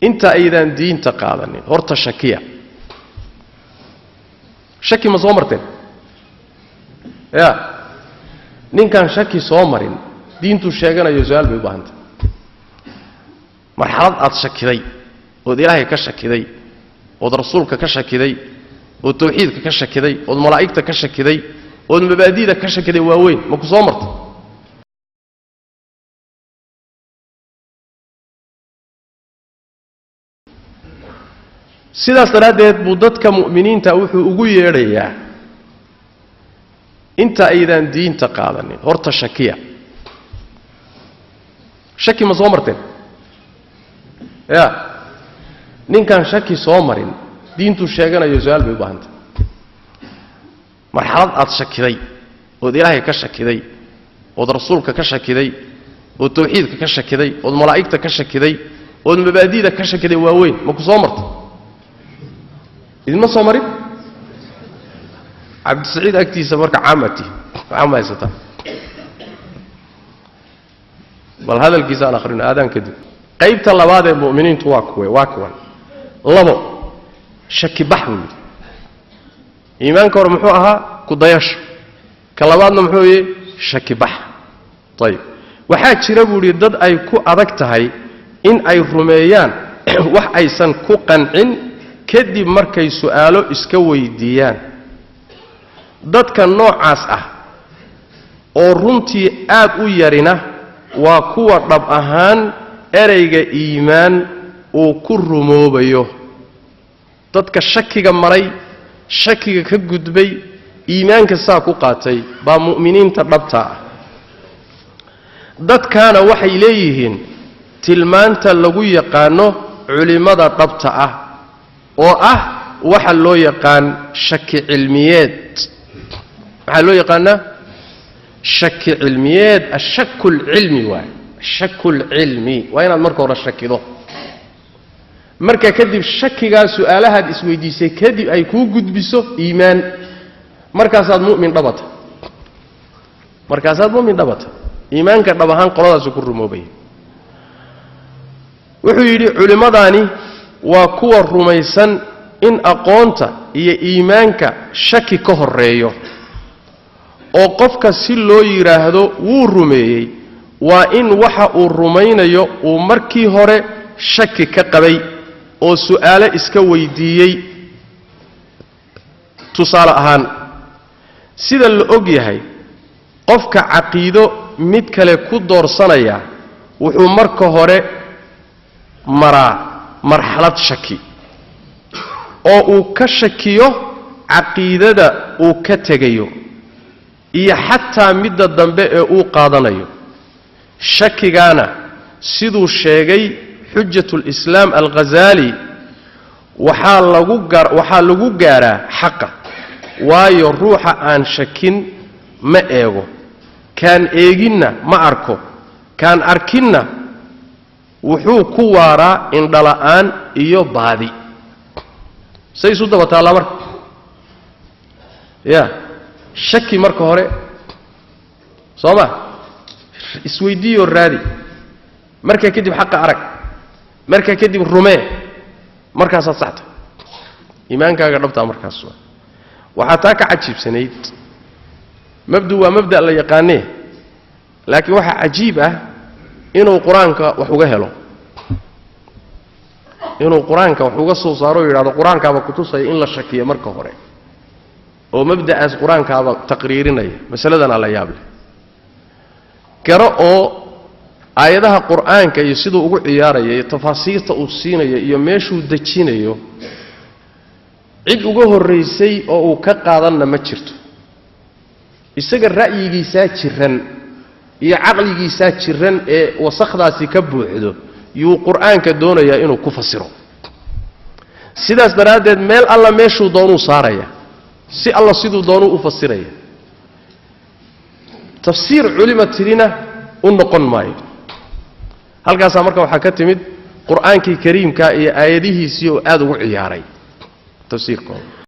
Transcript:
Inta aydaan diinta qaadanin horta shakiya. Shaki ma soo marteen? Ya, ninkaan shaki soo marin diintuu sheeganayo su-aal bay u baahantay. Marxalad aad shakiday ood Ilaahay ka shakiday, ood rasuulka ka shakiday, ood tawxiidka ka shakiday, ood malaa'igta ka shakiday, ood mabaadi'da ka shakiday waaweyn, ma ku soo martay? Sidaas daraaddeed buu dadka mu'miniinta wuxuu ugu yeedhayaa inta aydaan diinta qaadanin horta shakiya. Shaki ma soo marteen? Ya, ninkaan shaki soo marin diintuu sheeganayo su-aal bay u baahantay. Marxalad aad shakiday ood Ilaahay ka shakiday, ood rasuulka ka shakiday, ood tawxiidka ka shakiday, ood malaa'igta ka shakiday, ood mabaadi'da ka shakiday waaweyn, ma ku soo martay? Idinma soo marin? Cabdisaciid agtiisa marka caamati waxaa ma haysataa, bal hadalkiisa aan akhrino aadaan kadib. Qaybta labaad ee mu'miniintu waa kuwe, waa kuwan labo shaki bax buu yidhi. Iimaanka hore muxuu ahaa? Ku dayasho. Ka labaadna muxuu yihi? Shaki bax. Ayib, waxaa jira buu yidhi dad ay ku adag tahay in ay rumeeyaan wax aysan ku qancin kadib markay su'aalo iska weydiiyaan. Dadka noocaas ah oo runtii aad u yarina waa kuwa dhab ahaan ereyga iimaan uu ku rumoobayo. Dadka shakiga maray, shakiga ka gudbay, iimaanka saa ku qaatay baa mu'miniinta dhabta ah. Dadkaana waxay leeyihiin tilmaanta lagu yaqaano culimmada dhabta ah oo ah waxa loo yaqaan shaki cilmiyeed. Maxaa loo yaqaanaa shaki cilmiyeed? Ashaku alcilmi waay. Ashaku alcilmi waa inaad marka hore shakido, marka kadib shakigaa su'aalahaad isweydiisay kadib ay kuu gudbiso iimaan, markaasaad mu'min dhabata. Markaasaad mu'min dhabata. Iimaanka dhab ahaan qoladaasu ku rumoobaya. Wuxuu yidhi culimmadaani waa kuwa rumaysan in aqoonta iyo iimaanka shaki ka horreeyo, oo qofka si loo yidhaahdo wuu rumeeyey waa in waxa uu rumaynayo uu markii hore shaki ka qabay oo su'aalo iska weydiiyey. Tusaale ahaan, sida la og yahay qofka caqiido mid kale ku doorsanaya wuxuu marka hore maraa marxalad shaki oo uu ka shakiyo caqiidada uu ka tegayo iyo xataa midda dambe ee uu qaadanayo. Shakigaana siduu sheegay Xujatulislaam Alghazaali waxaa lagu gaaraa xaqa, waayo ruuxa aan shakin ma eego, kaan eeginna ma arko, kaan arkinna wuxuu ku waaraa indhala'aan iyo baadi. Say isu daba taallaa marka. Ya, shaki marka hore soo ma isweydiiyoo raadi, markaa kadib xaqa arag, markaa kadib rumee, markaasaad saxta iimaankaaga dhabtaa markaas. Waxaa taa ka cajiibsanayd, mabdu waa mabda' la yaqaanee, laakiin waxaa cajiib ah inuu qur-aanka wax uga helo, inuu qur-aanka wax uga soo saaro oo yidhahdo qur-aankaaba kutusaya in la shakiyo marka hore, oo mabda'aas qur-aankaaba taqriirinaya. Masaladanaa la yaab leh garo oo aayadaha qur-aanka iyo siduu ugu ciyaaraya iyo tafaasiirta uu siinayo iyo meeshuu dejinayo cid uga horraysay oo uu ka qaadanna ma jirto. Isaga ra'yigiisaa jiran iyo caqligiisaa jiran ee wasakhdaasi ka buuxdo yuu qur-aanka doonayaa inuu ku fasiro. Sidaas daraaddeed meel alla meeshuu doonuu saaraya, si alla siduu doonuu u fasiraya. Tafsiir culima tirina u noqon maayo. Halkaasaa marka waxaa ka timid qur-aankii kariimka iyo aayadihiisii oo aad ugu ciyaaray tafsiirkooda.